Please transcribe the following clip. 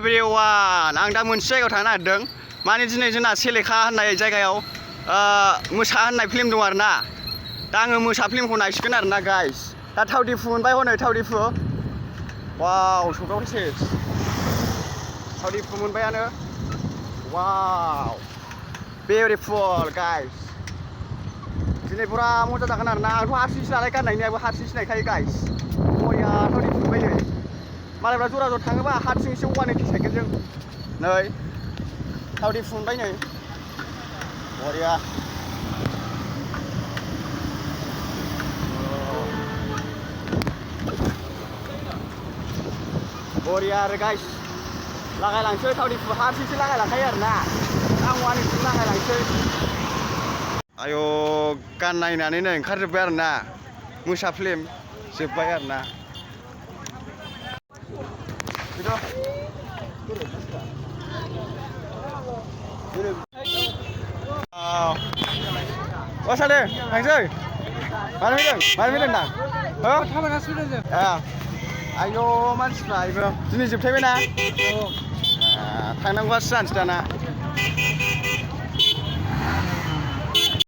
everyone आं दा मोनसे जायगायाव थांनो नागिरदों माने दिनै जोंना सेलेखा होननाय जायगायाव मोसा होननाय फिल्म दं आरोना दा आङो मोसा फिल्मखौ नायसिगोन आरोना गाइस दा थावदिफु मोनबाय हनै थावदिफु वाव सौदावनोसै थावदिफु मोनबायानो वाव बिउटिफुल गाइस दिनै पुरा मजा जागोन आरोना आंथ' हारसिंसो नालाय गाननायनियाबो हारसिंसो नायखायो गाइस बरिया थावदिफु मोनबाय नै मालायफ्रा जरा जरा थाङोबा हारसिंसो वान एइटि साइकेलजों नै थावदिफु मोनबाय नै बरिया बरिया आरो गाइस लागायलांसै थावदिफु हारसिंसो लागायलांखायो आरोना आं वान एइटि लागायलांसै आयौ गाननायनानै नै ओंखारजोब्बाय आरोना मोसा फिल्म जोब्बाय आरोना सादे थांसै मानो फैदों दां थाबायनासो फैदों जों आयौ मानसिफ्रा दिनै जोबथायबायना थांनांगौआसो जानोसै दाना